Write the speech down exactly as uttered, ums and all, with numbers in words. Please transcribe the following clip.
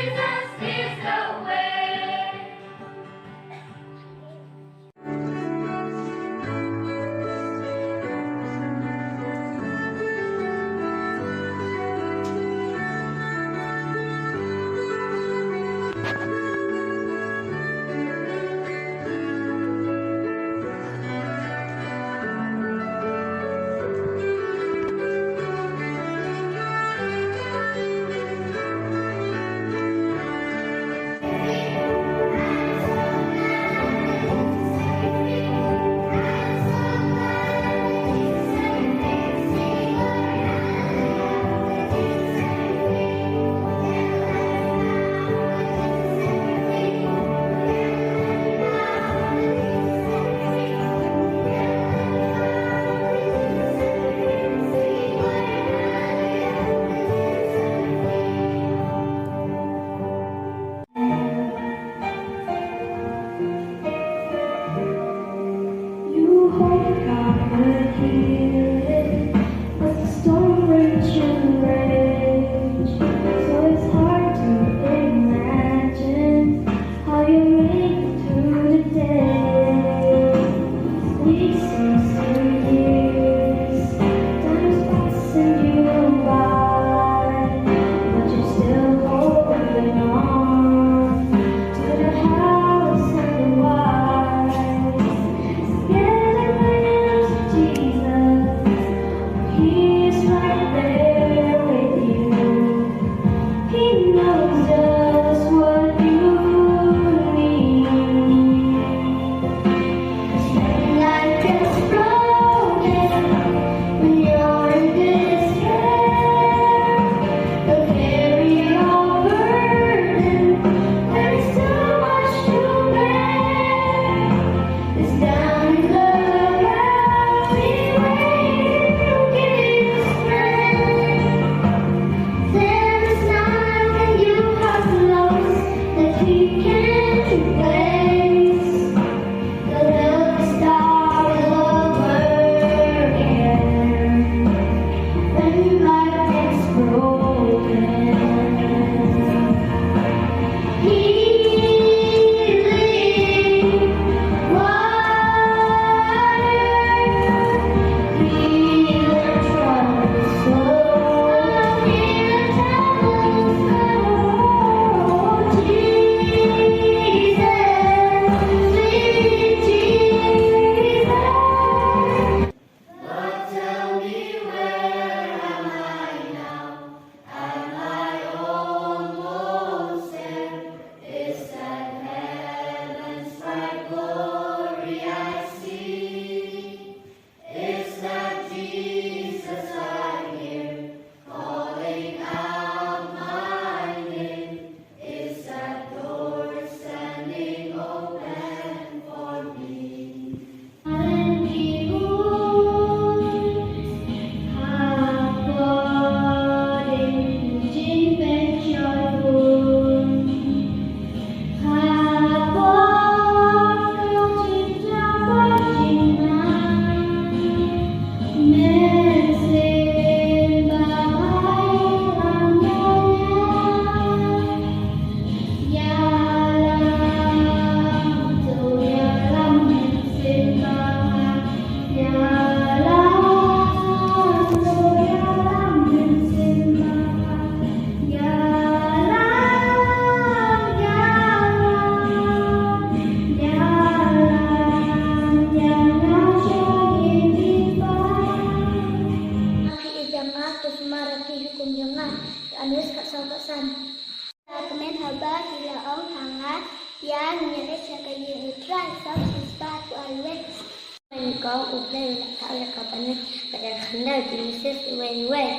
Jesus is the way. You hope God will hear, but the storm raged and raged, so it's hard to imagine how you make it through the day. Weeks turn to years, time's passing you by, but you're still holding on to the house and the wise. Together with Jesus, He's right there with you. He knows just what you need. When life gets broken, when you're in despair, don't carry your burden. There is too much to bear. It's down in the valley where you give strength. There is nothing you have lost that He can't replace. The love is all over again when life is broken. Healing water, heal our troubled soul. Heal our troubled soul. Jesus, sweet Jesus. Lord, tell me, where am I now? Am I almost there? Is that heaven's bright glory I see? Is that Jesus I hear calling out my name? Is that door standing open for me? Ki ïeit jong nga, to sumar ïa ki hukum jong nga. Johannes khatsaw khatsan. La kmen haba ki la ong ha nga, ïa ngin ïa leit sha ka ïing U Trai, sa shisha to always. Wen ko U Blei u la thaw ïa ka ban leit bad ïa khyndew ki misis iwei iwei.